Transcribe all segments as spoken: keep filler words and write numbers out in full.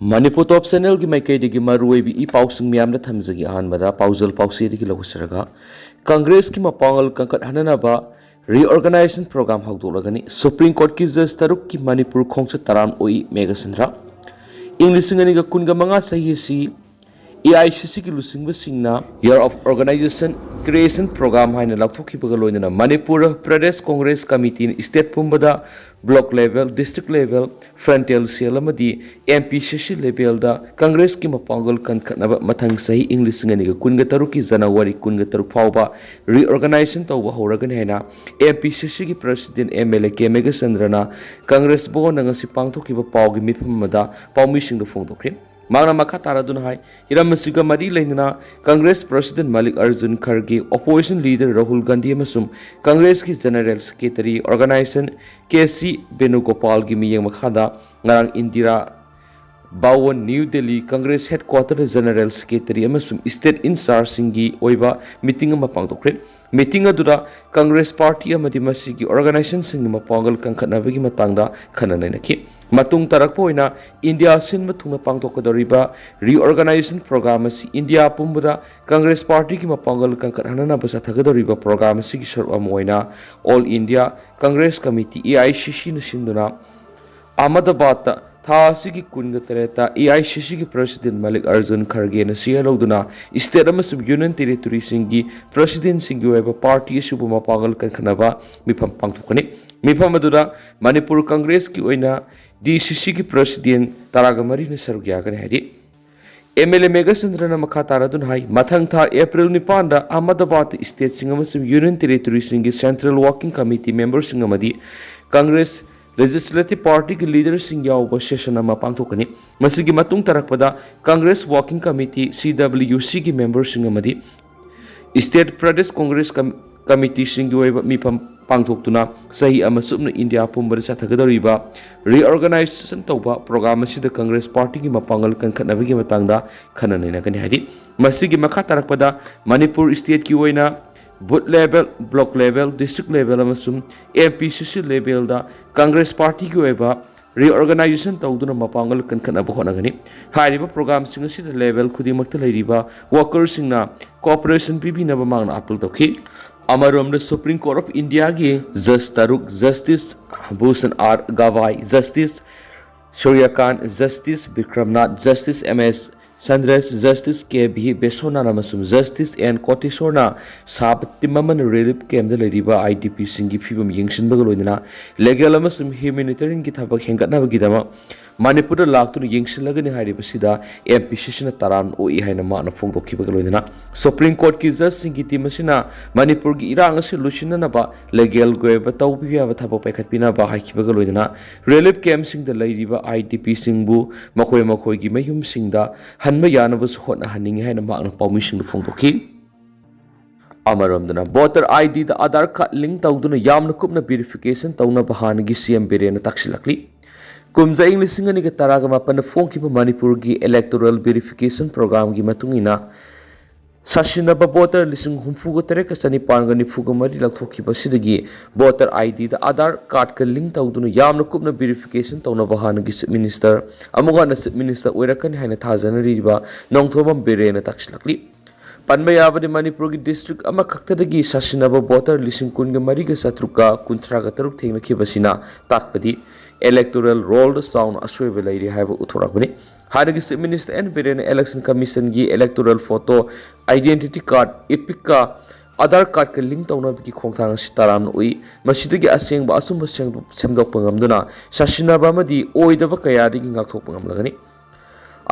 ꯃꯅꯤꯄꯨꯔ ꯇꯣꯞ ꯆꯦꯅꯦꯜꯒꯤ ꯃꯥꯏꯀꯩꯗꯒꯤ ꯃꯔꯨꯑꯣꯏꯕ ꯏ ꯄꯥꯎꯁꯤꯡ ꯃꯌꯥꯝꯗ ꯊꯝꯖꯒꯦ꯫ ꯑꯍꯥꯟꯕꯗ ꯄꯥꯎꯖꯦꯜ ꯄꯥꯎꯆꯦꯗꯒꯤ ꯂꯧꯁꯤꯔꯒ, ꯀꯪꯒ꯭ꯔꯦꯁꯀꯤ ꯃꯄꯥꯡꯒꯜ ꯀꯟꯈꯠꯍꯟꯅꯅꯕ reorganization program ꯍꯧꯗꯣꯛꯂꯒꯅꯤ꯫ ꯁꯨꯄ꯭ꯔꯤꯝ ꯀꯣꯔꯠꯀꯤ ꯖꯖ ꯇꯔꯨꯛꯀꯤ ꯃꯅꯤꯄꯨꯔ ꯈꯣꯡꯆꯠ ꯇꯔꯥꯝ ꯑꯣꯏ ꯃꯦꯘꯆꯟꯗ꯭ꯔ꯫ ꯏꯪ ꯂꯤꯁꯤꯡ ꯑꯅꯤꯒ ꯀꯨꯟꯒ ꯃꯉꯥ ꯆꯍꯤ ꯑꯁꯤ ꯑꯦ ꯑꯥꯏ ꯁꯤ ꯁꯤꯒꯤ ꯂꯨꯆꯤꯡꯕꯁꯤꯡꯅ Year of Organization Creation Program ꯍꯥꯏꯅ ꯂꯥꯎꯊꯣꯛꯈꯤꯕꯒ ꯂꯣꯏꯅꯅ ꯃꯅꯤꯄꯨꯔ ꯄ꯭ꯔꯗꯦꯁ ꯀꯣꯡꯒ꯭ꯔꯦꯁ ꯀꯃꯤꯇꯤꯅ state ꯄꯨꯝꯕꯗ block level, district level, frontal cell ꯑꯃꯗꯤ ꯑꯦꯝ ꯄꯤ ꯁꯤ ꯁꯤ ꯂꯦꯚꯦꯜꯗ ꯀꯪꯒ꯭ꯔꯦꯁꯀꯤ ꯃꯄꯥꯡꯒꯜ ꯀꯟꯈꯠꯅꯕ ꯃꯊꯪ ꯆꯍꯤ ꯏꯪ ꯂꯤꯁꯤꯡ ꯑꯅꯤꯒ ꯀꯨꯟꯒ ꯇꯔꯨꯛꯀꯤ ꯖꯅꯋꯥꯔꯤ ꯀꯨꯟꯒ ꯇꯔꯨꯛ ꯐꯥꯎꯕ reorganization ꯇꯧꯕ ꯍꯧꯔꯒꯅꯤ ꯍꯥꯏꯅ ꯑꯦꯝ ꯄꯤ ꯁꯤ ꯁꯤꯒꯤ president M L A K ꯃꯦꯘꯆꯟꯗ꯭ꯔꯅ Congress ꯚꯋꯟꯗ ꯉꯁꯤ ꯄꯥꯡꯊꯣꯛꯈꯤꯕ ꯄꯥꯎꯒꯤ ꯃꯤꯐꯝ ꯑꯃꯗ ꯄꯥꯎꯃꯤꯁꯤꯡꯗ ꯐꯣꯡꯗꯣꯛꯈ꯭ꯔꯦ꯫ ꯃꯍꯥꯛꯅ ꯃꯈꯥ ꯇꯥꯔꯗꯨꯅ ꯍꯥꯏ, ꯍꯤꯔꯝ ꯑꯁꯤꯒ ꯃꯔꯤ ꯂꯩꯅꯅ Congress president ꯃꯜꯂꯤꯛ Arjun ꯈꯔꯒꯦ, opposition leader Rahul Gandhi ꯑꯃꯁꯨꯡ ꯀꯪꯒ꯭ꯔꯦꯁꯀꯤ general secretary organization K C ꯕꯦꯅꯨꯒꯣꯄꯥꯜꯒꯤ ꯃꯤꯠꯌꯦꯡ ꯃꯈꯥꯗ ꯉꯔꯥꯡ Indira Bhawan, new Delhi, Congress headquarter general secretary ꯑꯃꯁꯨꯡ state in chargeꯁꯤꯡꯒꯤ ꯑꯣꯏꯕ meeting ꯑꯃ ꯄꯥꯡꯊꯣꯛꯈ꯭ꯔꯦ꯫ Meeting ꯑꯗꯨꯗ ꯀꯪꯒ꯭ꯔꯦꯁ party ꯑꯃꯗꯤ ꯃꯁꯤꯒꯤ organizationꯁꯤꯡꯒꯤ ꯃꯄꯥꯡꯒꯜ ꯀꯟꯈꯠꯅꯕꯒꯤ ꯃꯇꯥꯡꯗ ꯈꯟꯅ ꯅꯩꯅꯈꯤ꯫ ꯃꯇꯨꯡ ꯇꯥꯔꯛꯄ ꯑꯣꯏꯅ ꯏꯟꯗꯤꯌꯥ ꯁꯤꯟꯕ ꯊꯨꯡꯅ ꯄꯥꯡꯊꯣꯛꯀꯗꯧꯔꯤꯕ reorganization program ꯑꯁꯤ ꯏꯟꯗꯤꯌꯥ ꯄꯨꯝꯕꯗ ꯀꯪꯒ꯭ꯔꯦꯁ partyꯒꯤ ꯃꯄꯥꯡꯒꯜ ꯀꯟꯈꯠꯍꯟꯅꯅꯕ ꯆꯠꯊꯒꯗꯧꯔꯤꯕ program ꯑꯁꯤꯒꯤ ꯁꯔꯨꯛ ꯑꯃ ꯑꯣꯏꯅ All India Congress Committee, A I C C ꯅ ꯁꯤꯟꯗꯨꯅ ꯑꯍꯃꯗꯕꯥꯗꯇ ꯊꯥ ꯑꯁꯤꯒꯤ ꯀꯨꯟꯒ ꯇꯔꯦꯠꯇ A I C C ꯒꯤ president ꯃꯜꯂꯤꯛ ꯑꯔꯖꯨꯟ ꯈꯔꯒꯦꯅ ꯁꯤꯌꯥ ꯂꯧꯗꯨꯅ state ꯑꯃꯁꯨꯡ union territoryꯁꯤꯡꯒꯤ presidentꯁꯤꯡꯒꯤ ꯑꯣꯏꯕ party ꯑꯁꯤꯕꯨ ꯃꯄꯥꯡꯒꯜ ꯀꯟꯈꯠꯅꯕ ꯃꯤꯐꯝ ꯄꯥꯡꯊꯣꯛꯀꯅꯤ꯫ ꯃꯤꯐꯝ ꯑꯗꯨꯗ ꯃꯅꯤꯄꯨꯔ ꯀꯪꯒ꯭ꯔꯦꯁꯀꯤ ꯑꯣꯏꯅ D C C ꯒꯤ president ꯇꯔꯥꯒ ꯃꯔꯤꯅ ꯁꯔꯨꯛ ꯌꯥꯒꯅꯤ ꯍꯥꯏꯔꯤ꯫ M L A ꯃꯦꯘꯆꯟꯗ꯭ꯔꯅ ꯃꯈꯥ ꯇꯥꯔꯗꯨꯅ ꯍꯥꯏ, ꯃꯊꯪ ꯊꯥ ꯑꯦꯄ꯭ꯔꯤꯜ ꯅꯤꯄꯥꯟꯗ ꯑꯍꯃꯗꯕꯥꯗ stateꯁꯤꯡ ꯑꯃꯁꯨꯡ union territoryꯁꯤꯡꯒꯤ central working committee memberꯁꯤꯡ ꯑꯃꯗꯤ ꯀꯪꯒ꯭ꯔꯦꯁ legislative partyꯒꯤ leaderꯁꯤꯡ ꯌꯥꯎꯕ session ꯑꯃ ꯄꯥꯡꯊꯣꯛꯀꯅꯤ꯫ ꯃꯁꯤꯒꯤ ꯃꯇꯨꯡ ꯇꯥꯔꯛꯄꯗ Congress working committee, C W C ꯒꯤ memberꯁꯤꯡ ꯑꯃꯗꯤ state ꯄ꯭ꯔꯗꯦꯁ ꯀꯣꯡꯒ꯭ꯔꯦꯁ ꯀꯝ-, committeeꯁꯤꯡꯒꯤ ꯑꯣꯏꯕ ꯃꯤꯐꯝ ꯄꯥꯡꯊꯣꯛꯇꯨꯅ ꯆꯍꯤ ꯑꯃ ꯆꯨꯞꯅ ꯏꯟꯗꯤꯌꯥ ꯄꯨꯝꯕꯗ ꯆꯠꯊꯒꯗꯧꯔꯤꯕ reorganization ꯇꯧꯕ program ꯑꯁꯤꯗ ꯀꯪꯒ꯭ꯔꯦꯁ partyꯒꯤ ꯃꯄꯥꯡꯒꯜ ꯀꯟꯈꯠꯅꯕꯒꯤ ꯃꯇꯥꯡꯗ ꯈꯟꯅ ꯅꯩꯅꯒꯅꯤ ꯍꯥꯏꯔꯤ꯫ ꯃꯁꯤꯒꯤ ꯃꯈꯥ ꯇꯥꯔꯛꯄꯗ ꯃꯅꯤꯄꯨꯔ stateꯀꯤ ꯑꯣꯏꯅ booth level, block level, district level ꯑꯃꯁꯨꯡ M P C C levelꯗ Congress partyꯒꯤ ꯑꯣꯏꯕ reorganization ꯇꯧꯗꯨꯅ ꯃꯄꯥꯡꯒꯜ ꯀꯟꯈꯠꯅꯕ ꯍꯣꯠꯅꯒꯅꯤ꯫ ꯍꯥꯏꯔꯤꯕ programꯁꯤꯡ ꯑꯁꯤꯗ level ꯈꯨꯗꯤꯡꯃꯛꯇ ꯂꯩꯔꯤꯕ workerꯁꯤꯡꯅ cooperation ꯄꯤꯕꯤꯅꯕ ꯃꯍꯥꯛꯅ appeal ꯇꯧꯈꯤ꯫ ꯑꯃꯔꯣꯝꯗ Supreme Court of Indiaꯒꯤ judge ꯇꯔꯨꯛ, Justice Bhushan R Gavai, Justice Suryakant, Justice Bikramnath, Justice M S Chandresh, Justice K V Beswanath ꯑꯃꯁꯨꯡ Justice N Koteswarꯅ ꯁꯥꯕ team ꯑꯃꯅ relief campꯇ ꯂꯩꯔꯤꯕ IDPꯁꯤꯡꯒꯤ ꯐꯤꯕꯝ ꯌꯦꯡꯁꯤꯟꯕꯒ ꯂꯣꯏꯅꯅ legal ꯑꯃꯁꯨꯡ humanitarianꯒꯤ ꯊꯕꯛ ꯍꯦꯟꯒꯠꯅꯕꯒꯤꯗꯃꯛ ꯃꯅꯤꯄꯨꯔꯗ ꯂꯥꯛꯇꯨꯅ ꯌꯦꯡꯁꯤꯜꯂꯒꯅꯤ ꯍꯥꯏꯔꯤꯕꯁꯤꯗ MPCCꯅ ꯇꯔꯥꯝꯅ ꯑꯣꯛꯏ ꯍꯥꯏꯅ ꯃꯍꯥꯛꯅ ꯐꯣꯡꯗꯣꯛꯈꯤꯕꯒ ꯂꯣꯏꯅꯅ Supreme Courtꯀꯤ judgeꯁꯤꯡꯒꯤ team ꯑꯁꯤꯅ ꯃꯅꯤꯄꯨꯔꯒꯤ ꯏꯔꯥꯡ ꯑꯁꯤ ꯂꯣꯏꯁꯤꯟꯅꯅꯕ legalꯒꯤ ꯑꯣꯏꯕ ꯇꯧꯕꯤꯕ ꯌꯥꯕ ꯊꯕꯛ ꯄꯥꯏꯈꯠꯄꯤꯅꯕ ꯍꯥꯏꯈꯤꯕꯒ ꯂꯣꯏꯅꯅ relief campꯁꯤꯡꯗ ꯂꯩꯔꯤꯕ IDPꯁꯤꯡꯕꯨ ꯃꯈꯣꯏ ꯃꯈꯣꯏꯒꯤ ꯃꯌꯨꯝꯁꯤꯡꯗ ꯍꯟꯕ ꯌꯥꯅꯕꯁꯨ ꯍꯣꯠꯅꯍꯟꯅꯤꯡꯏ ꯍꯥꯏꯅ ꯃꯍꯥꯛꯅ ꯄꯥꯎꯃꯤꯁꯤꯡꯗ ꯐꯣꯡꯗꯣꯛꯈꯤ꯫ ꯑꯃꯔꯣꯝꯗꯅ voter IDꯗ Aadhaar card link ꯇꯧꯗꯨꯅ ꯌꯥꯝꯅ ꯀꯨꯞꯅ verification ꯇꯧꯅꯕ ꯍꯥꯟꯅꯒꯤ CM ꯕꯤꯔꯦꯟꯅ ꯇꯥꯛꯁꯤꯜꯂꯛꯂꯤ꯫ ꯀꯨꯝꯖꯥ ꯏꯪ ꯂꯤꯁꯤꯡ ꯑꯅꯤꯒ ꯇꯔꯥꯒ ꯃꯥꯄꯟꯗ ꯐꯣꯡꯈꯤꯕ ꯃꯅꯤꯄꯨꯔꯒꯤ electoral verification programꯒꯤ ꯃꯇꯨꯡ ꯏꯟꯅ ꯁꯥꯁꯤꯟꯅꯕ voter ꯂꯤꯁꯤꯡ ꯍꯨꯝꯐꯨꯒ ꯇꯔꯦꯠꯀ ꯆꯅꯤꯄꯥꯟꯒ ꯅꯤꯐꯨꯒ ꯃꯔꯤ ꯂꯧꯊꯣꯛꯈꯤꯕ ꯑꯁꯤꯗꯒꯤ voter IDꯗ Aadhaar cardꯀ link ꯇꯧꯗꯨꯅ ꯌꯥꯝꯅ ꯀꯨꯞꯅ verification ꯇꯧꯅꯕ ꯍꯥꯟꯅꯒꯤ Chief Minister, ꯑꯃꯨꯛ ꯍꯟꯅ Chief Minister ꯑꯣꯏꯔꯛꯀꯅꯤ ꯍꯥꯏꯅ ꯊꯥꯖꯅꯔꯤꯕ ꯅꯣꯡꯊꯣꯝꯕꯝ ꯕꯤꯔꯦꯟꯅ ꯇꯥꯛꯁꯤꯜꯂꯛꯂꯤ꯫ ꯄꯟꯕ ꯌꯥꯕꯗꯤ ꯃꯅꯤꯄꯨꯔꯒꯤ district ꯑꯃꯈꯛꯇꯗꯒꯤ ꯁꯥꯁꯤꯟꯅꯕ voter ꯂꯤꯁꯤꯡ ꯀꯨꯟꯒ ꯃꯔꯤꯒ ꯆꯥꯇ꯭ꯔꯨꯛꯀ ꯀꯨꯟꯊ꯭ꯔꯥꯒ ꯇꯔꯨꯛ ꯊꯦꯡꯅꯈꯤꯕꯁꯤꯅ ꯇꯥꯛꯄꯗꯤ electoral rollꯗ ꯆꯥꯎꯅ ꯑꯁꯣꯏꯕ ꯂꯩꯔꯤ ꯍꯥꯏꯕ ꯎꯠꯊꯣꯔꯛꯄꯅꯤ꯫ ꯍꯥꯟꯅꯒꯤ Chief Minister N ꯕꯤꯔꯦꯟꯅ election commissionꯒꯤ electoral photo, identity card, EPICꯀ Aadhaar cardꯀ link ꯇꯧꯅꯕꯒꯤ ꯈꯣꯡꯊꯥꯡ ꯑꯁꯤ ꯇꯔꯥꯝꯅ ꯎꯏ꯫ ꯃꯁꯤꯗꯒꯤ ꯑꯁꯦꯡꯕ ꯑꯆꯨꯝꯕ ꯁꯦꯡꯗꯣꯛ-, ꯁꯦꯝꯗꯣꯛꯄ ꯉꯝꯗꯨꯅ ꯁꯥꯁꯤꯟꯅꯕ ꯑꯃꯗꯤ ꯑꯣꯏꯗꯕ ꯀꯌꯥꯗꯒꯤ ꯉꯥꯛꯊꯣꯛꯄ ꯉꯝꯂꯒꯅꯤ꯫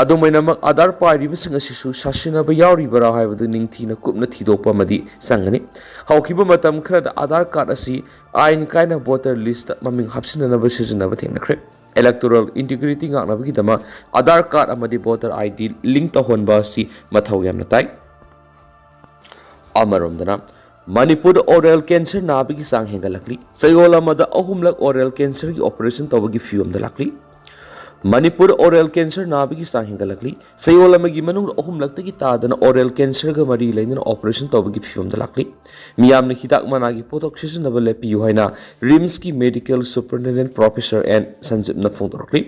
ꯑꯗꯨꯝ ꯑꯣꯏꯅꯃꯛ, Aadhaar ꯄꯥꯏꯔꯤꯕꯁꯤꯡ ꯑꯁꯤꯁꯨ ꯁꯥꯁꯤꯟꯅꯕ ꯌꯥꯎꯔꯤꯕꯔꯥ ꯍꯥꯏꯕꯗꯨ ꯅꯤꯡꯊꯤꯅ ꯀꯨꯞꯅ ꯊꯤꯗꯣꯛꯄ ꯑꯃꯗꯤ ꯆꯪꯒꯅꯤ꯫ ꯍꯧꯈꯤꯕ ꯃꯇꯝ ꯈꯔꯗ Aadhaar card ꯑꯁꯤ ꯑꯥꯏꯟ ꯀꯥꯏꯅ voter listꯇ ꯃꯃꯤꯡ ꯍꯥꯞꯆꯤꯟꯅꯅꯕ ꯁꯤꯖꯤꯟꯅꯕ ꯊꯦꯡꯅꯈ꯭ꯔꯦ꯫ Electoral integrity ꯉꯥꯛꯅꯕꯒꯤꯗꯃꯛ Aadhaar card ꯑꯃꯗꯤ voter ID link ꯇꯧꯍꯟꯕ ꯑꯁꯤ ꯃꯊꯧ ꯌꯥꯝꯅ ꯇꯥꯏ꯫ ꯑꯃꯔꯣꯝꯗꯅ, ꯃꯅꯤꯄꯨꯔꯗ oral cancer ꯅꯥꯕꯒꯤ ꯆꯥꯡ ꯍꯦꯟꯒꯠꯂꯛꯂꯤ꯫ ꯆꯌꯣꯜ ꯑꯃꯗ ꯑꯍꯨꯝꯂꯛ oral cancerꯒꯤ operation ꯇꯧꯕꯒꯤ ꯐꯤꯕꯝꯗ ꯂꯥꯛꯂꯤ꯫ ꯃꯅꯤꯄꯨꯔ ꯑꯣꯔꯦꯜ ꯀꯦꯟꯁꯔ ꯅꯥꯕꯒꯤ ꯆꯥꯡ ꯍꯦꯟꯒꯠꯂꯛꯂꯤ꯫ ꯆꯌꯣꯜ ꯑꯃꯒꯤ ꯃꯅꯨꯡꯗ ꯑꯍꯨꯝꯂꯛꯇꯒꯤ ꯇꯥꯗꯅ ꯑꯣꯔꯦꯜ ꯀꯦꯟꯁꯔꯒ ꯃꯔꯤ ꯂꯩꯅꯅ ꯑꯣꯄꯔꯦꯁꯟ ꯇꯧꯕꯒꯤ ꯐꯤꯕꯝꯗ ꯂꯥꯛꯂꯤ꯫ ꯃꯤꯌꯥꯝꯅ ꯍꯤꯗꯥꯛ ꯃꯅꯥꯒꯤ ꯄꯣꯠꯊꯣꯛ ꯁꯤꯖꯤꯟꯅꯕ ꯂꯦꯞꯄꯤꯌꯨ ꯍꯥꯏꯅ ꯔꯤꯝꯁꯀꯤ ꯃꯦꯗꯤꯀꯦꯜ ꯁꯨꯄꯔꯤꯟꯇꯦꯟꯗꯦꯟꯠ ꯄ꯭ꯔꯣꯐꯦꯁꯔ ꯑꯦꯟ ꯁꯟꯖꯤꯞꯅ ꯐꯣꯡꯗꯣꯔꯛꯂꯤ꯫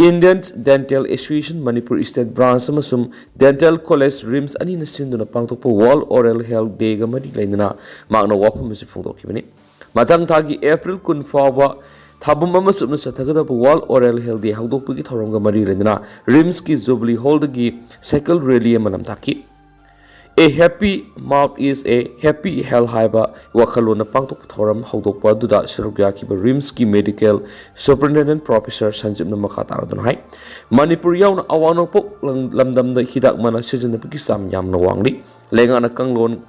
Indian dental association Manipur state branch ꯑꯃꯁꯨꯡ ꯗꯦꯟꯇꯦꯜ ꯀꯣꯂꯦꯖ ꯔꯤꯝꯁ ꯑꯅꯤꯅ ꯁꯤꯟꯗꯨꯅ ꯄꯥꯡꯊꯣꯛꯄ ꯋꯥꯔꯜ ꯑꯣꯔꯦꯜ ꯍꯦꯜꯊ ꯗꯦꯒ ꯃꯔꯤ ꯂꯩꯅꯅ ꯃꯍꯥꯛꯅ ꯋꯥꯐꯝ ꯑꯁꯤ ꯐꯣꯡꯗꯣꯛꯈꯤꯕꯅꯤ꯫ ꯃꯊꯪ ꯊꯥꯒꯤ ꯑꯦꯄ꯭ꯔꯤꯜ ꯀꯨꯟ ꯐꯥꯎꯕ ꯊꯥꯕꯨꯝ ꯑꯃ ꯆꯨꯞꯅ ꯆꯠꯊꯒꯗꯕ ꯋꯥꯔꯜ ꯑꯣꯔꯦꯜ ꯍꯦꯜꯊ ꯗꯦ ꯍꯧꯗꯣꯛꯄꯒꯤ ꯊꯧꯔꯝꯒ ꯃꯔꯤ ꯂꯩꯅꯅ ꯔꯤꯝꯁꯀꯤ ꯖꯨꯕꯂꯤ ꯍꯣꯜꯗꯒꯤ ꯁꯥꯏꯀꯜ ꯔꯦꯂꯤ ꯑꯃ ꯂꯝꯇꯥꯛꯈꯤ꯫ A happy mouth is a happy health ꯍꯥꯏꯕ ꯋꯥꯈꯜꯂꯣꯟꯅ ꯄꯥꯡꯊꯣꯛꯄ ꯊꯧꯔꯝ ꯍꯧꯗꯣꯛꯄ ꯑꯗꯨꯗ ꯁꯔꯨꯛ ꯌꯥꯈꯤꯕ ꯔꯤꯝꯁꯀꯤ ꯃꯦꯗꯤꯀꯦꯜ ꯁꯨꯄꯔꯤꯟꯇꯦꯟꯗꯦꯟꯠ ꯄ꯭ꯔꯣꯐꯦꯁꯔ ꯁꯟꯖꯤꯞꯅ ꯃꯈꯥ ꯇꯥꯔꯗꯨꯅ ꯍꯥꯏ, ꯃꯅꯤꯄꯨꯔ ꯌꯥꯎꯅ ꯑꯋꯥꯡ ꯅꯣꯡꯄꯣꯛ ꯂꯝ-, ꯂꯝꯗꯝꯗ ꯍꯤꯗꯥꯛ ꯃꯅꯥ ꯁꯤꯖꯤꯟꯅꯕꯒꯤ ꯆꯥꯡ ꯌꯥꯝꯅ ꯋꯥꯡꯂꯤ꯫ ꯂꯩꯉꯥꯛꯅ ꯀꯥꯡꯂꯣꯟ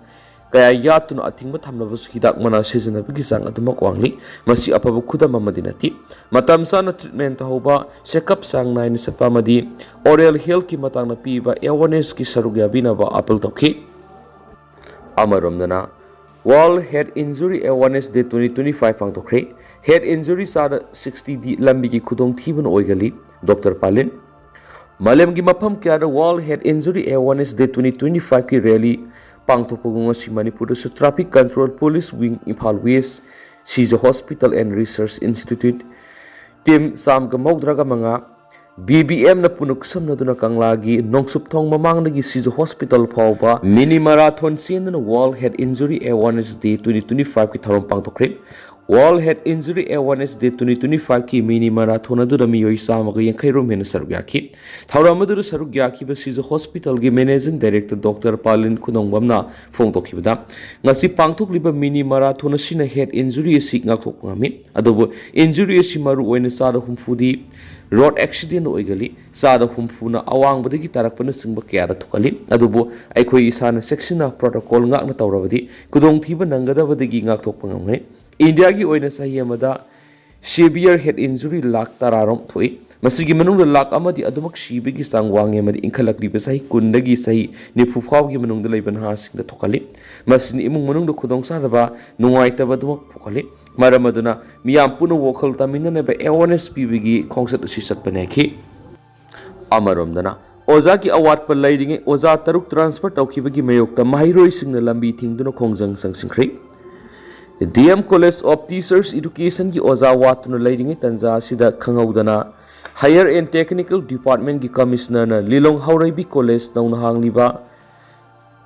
ꯀꯌꯥ ꯌꯥꯠꯇꯨꯅ ꯑꯊꯤꯡꯕ ꯊꯝꯂꯕꯁꯨ ꯍꯤꯗꯥꯛ ꯃꯅꯥ ꯁꯤꯖꯤꯟꯅꯕꯒꯤ ꯆꯥꯡ ꯑꯗꯨꯃꯛ ꯋꯥꯡꯂꯤ꯫ ꯃꯁꯤ ꯑꯐꯕ ꯈꯨꯗꯝ ꯑꯃꯗꯤ ꯅꯠꯇꯦ꯫ ꯃꯇꯝ ꯆꯥꯅ ꯇ꯭ꯔꯤꯠꯃꯦꯟ ꯇꯧꯍꯧꯕ, ꯆꯦꯛꯑꯞ ꯆꯥꯡ ꯅꯥꯏꯅ ꯆꯠꯄ ꯑꯃꯗꯤ ꯑꯣꯔꯦꯜ ꯍꯦꯜꯊꯀꯤ ꯃꯇꯥꯡꯗ ꯄꯤꯕ ꯑꯦꯋꯥꯔꯅꯦꯁꯀꯤ ꯁꯔꯨꯛ ꯌꯥꯕꯤꯅꯕ ꯑꯥꯄꯤꯜ ꯇꯧꯈꯤ꯫ ꯑꯃꯔꯣꯝꯗꯅ, world head injury awareness day twenty twenty five ꯄꯥꯡꯊꯣꯛꯈ꯭ꯔꯦ꯫ ꯍꯦꯗ ꯏꯟꯖꯨꯔꯤ ꯆꯥꯗ ꯁꯤꯛꯁꯇꯤꯗꯤ ꯂꯝꯕꯤꯒꯤ ꯈꯨꯗꯣꯡꯊꯤꯕꯅ ꯑꯣꯏꯒꯜꯂꯤ꯫ ꯗꯣꯛꯇꯔ ꯄꯥꯂꯤꯟ꯫ ꯃꯥꯂꯦꯝꯒꯤ ꯃꯐꯝ ꯀꯌꯥꯗ world head injury awareness day twenty twenty ꯐꯥꯏꯚꯀꯤ ꯔꯦꯂꯤ ꯄꯥꯡꯊꯣꯛꯄꯒ ꯉꯁꯤ ꯃꯅꯤꯄꯨꯔꯗꯁꯨ traffic control police wing, Imphal west, Shija hospital and research institute, team ꯆꯥꯝꯃꯒ ꯃꯧꯗ꯭ꯔꯥꯒ ꯃꯉꯥ, ꯕꯤ ꯕꯤ ꯑꯦꯝꯅ ꯄꯨꯟꯅ ꯈꯨꯠꯁꯝꯅꯗꯨꯅ ꯀꯪꯂꯥꯒꯤ ꯅꯣꯡꯆꯨꯞ ꯊꯣꯡ ꯃꯃꯥꯡꯗꯒꯤ ꯁꯤꯖ ꯍꯣꯁꯄꯤꯇꯥꯜ ꯐꯥꯎꯕ ꯃꯤꯅꯤ ꯃꯔꯥꯊꯣꯟ ꯆꯦꯟꯗꯨꯅ world head injury awareness day twenty twenty ꯐꯥꯏꯚꯀꯤ ꯊꯧꯔꯝ ꯄꯥꯡꯊꯣꯛꯈ꯭ꯔꯦ꯫ World head injury awareness day twenty twenty ꯐꯥꯏꯚꯀꯤ ꯃꯤꯅꯤ ꯃꯔꯥꯊꯣꯟ ꯑꯗꯨꯗ ꯃꯤꯑꯣꯏ ꯆꯥꯝꯃꯒ ꯌꯥꯡꯈꯩ ꯔꯣꯝ ꯍꯦꯟꯅ ꯁꯔꯨꯛ ꯌꯥꯈꯤ꯫ ꯊꯧꯔꯝ ꯑꯗꯨꯗ ꯁꯔꯨꯛ ꯌꯥꯈꯤꯕ ꯁꯤꯖ ꯍꯣꯁꯄꯤꯇꯥꯜꯒꯤ ꯃꯦꯅꯦꯖꯤꯡ ꯗꯥꯏꯔꯦꯛꯇꯔ ꯗꯣꯛꯇꯔ ꯄꯥꯂꯤꯟ ꯈꯨꯅꯣꯡꯕꯝꯅ ꯐꯣꯡꯗꯣꯛꯈꯤꯕꯗ, ꯉꯁꯤ ꯄꯥꯡꯊꯣꯛꯂꯤꯕ ꯃꯤꯅꯤ ꯃꯔꯥꯊꯣꯟ ꯑꯁꯤꯅ ꯍꯦꯗ ꯏꯟꯖꯨꯔꯤ ꯑꯁꯤ ꯉꯥꯛꯊꯣꯛꯄ ꯉꯝꯃꯤ꯫ ꯑꯗꯨꯕꯨ ꯏꯟꯖꯨꯔꯤ ꯑꯁꯤ ꯃꯔꯨ ꯑꯣꯏꯅ ꯆꯥꯗ ꯍꯨꯝꯐꯨꯗꯤ ꯔꯣꯗ ꯑꯦꯛꯁꯤꯗꯦꯟ ꯑꯣꯏꯒꯜꯂꯤ꯫ ꯆꯥꯗ ꯍꯨꯝꯐꯨꯅ ꯑꯋꯥꯡꯕꯗꯒꯤ ꯇꯥꯔꯛꯄꯅꯆꯤꯡꯕ ꯀꯌꯥꯗ ꯊꯣꯛꯍꯜꯂꯤ꯫ ꯑꯗꯨꯕꯨ ꯑꯩꯈꯣꯏ ꯏꯁꯥꯅ ꯆꯦꯛꯁꯤꯟꯅ ꯄ꯭ꯔꯣꯇꯣꯀꯣꯜ ꯉꯥꯛꯅ ꯇꯧꯔꯕꯗꯤ ꯈꯨꯗꯣꯡꯊꯤꯕ ꯅꯪꯒꯗꯕꯗꯒꯤ ꯉꯥꯛꯊꯣꯛꯄ ꯉꯝꯒꯅꯤ꯫ ꯏꯟꯗꯤꯌꯥꯒꯤ ꯑꯣꯏꯅ ꯆꯍꯤ ꯑꯃꯗ ꯁꯤꯚꯤꯌꯔ ꯍꯦꯗ ꯏꯟꯖꯨꯔꯤ ꯂꯥꯈ ꯇꯔꯥꯔꯣꯝ ꯊꯣꯛꯏ꯫ ꯃꯁꯤꯒꯤ ꯃꯅꯨꯡꯗ ꯂꯥꯈ ꯑꯃꯗꯤ ꯑꯗꯨꯃꯛ ꯁꯤꯕꯒꯤ ꯆꯥꯡ ꯋꯥꯡꯉꯤ ꯑꯃꯗꯤ ꯏꯟꯈꯠꯂꯛꯂꯤꯕ ꯆꯍꯤ ꯀꯨꯟꯗꯒꯤ ꯆꯍꯤ ꯅꯤꯐꯨ ꯐꯥꯎꯕꯒꯤ ꯃꯅꯨꯡꯗ ꯂꯩꯕ ꯅꯍꯥꯁꯤꯡꯗ ꯊꯣꯛꯍꯜꯂꯤ꯫ ꯃꯁꯤꯅ ꯏꯃꯨꯡ ꯃꯅꯨꯡꯗ ꯈꯨꯗꯣꯡꯆꯥꯗꯕ, ꯅꯨꯡꯉꯥꯏꯇꯕ ꯑꯗꯨꯃꯛ ꯄꯣꯛꯍꯜꯂꯤ꯫ ꯃꯔꯝ ꯑꯗꯨꯅ ꯃꯤꯌꯥꯝ ꯄꯨꯟꯅ ꯋꯥꯈꯜ ꯇꯥꯃꯤꯟꯅꯅꯕ awareness ꯄꯤꯕꯒꯤ ꯈꯣꯡꯆꯠ ꯑꯁꯤ ꯆꯠꯄꯅꯦ ꯈꯤ꯫ ꯑꯃꯔꯣꯝꯗꯅ ꯑꯣꯖꯥꯒꯤ ꯑꯋꯥꯠꯄ ꯂꯩꯔꯤꯉꯩ ꯑꯣꯖꯥ ꯇꯔꯨꯛ transfer ꯇꯧꯈꯤꯕꯒꯤ ꯃꯥꯌꯣꯛꯇ ꯃꯍꯩꯔꯣꯏꯁꯤꯡꯅ ꯂꯝꯕꯤ ꯊꯤꯡꯗꯨꯅ ꯈꯣꯡꯖꯪ ꯆꯪꯁꯤꯟꯈ꯭ꯔꯦ꯫ D M College of Teachers Educationꯒꯤ ꯑꯣꯖꯥ ꯋꯥꯠꯇꯨꯅ ꯂꯩꯔꯤꯉꯩ ꯇꯥꯟꯖꯥ ꯑꯁꯤꯗ ꯈꯪꯍꯧꯗꯅ Higher and Technical Departmentꯀꯤ Commissionerꯅ Lilong Haoreibi College ꯅꯧꯅ ꯍꯥꯡꯂꯤꯕ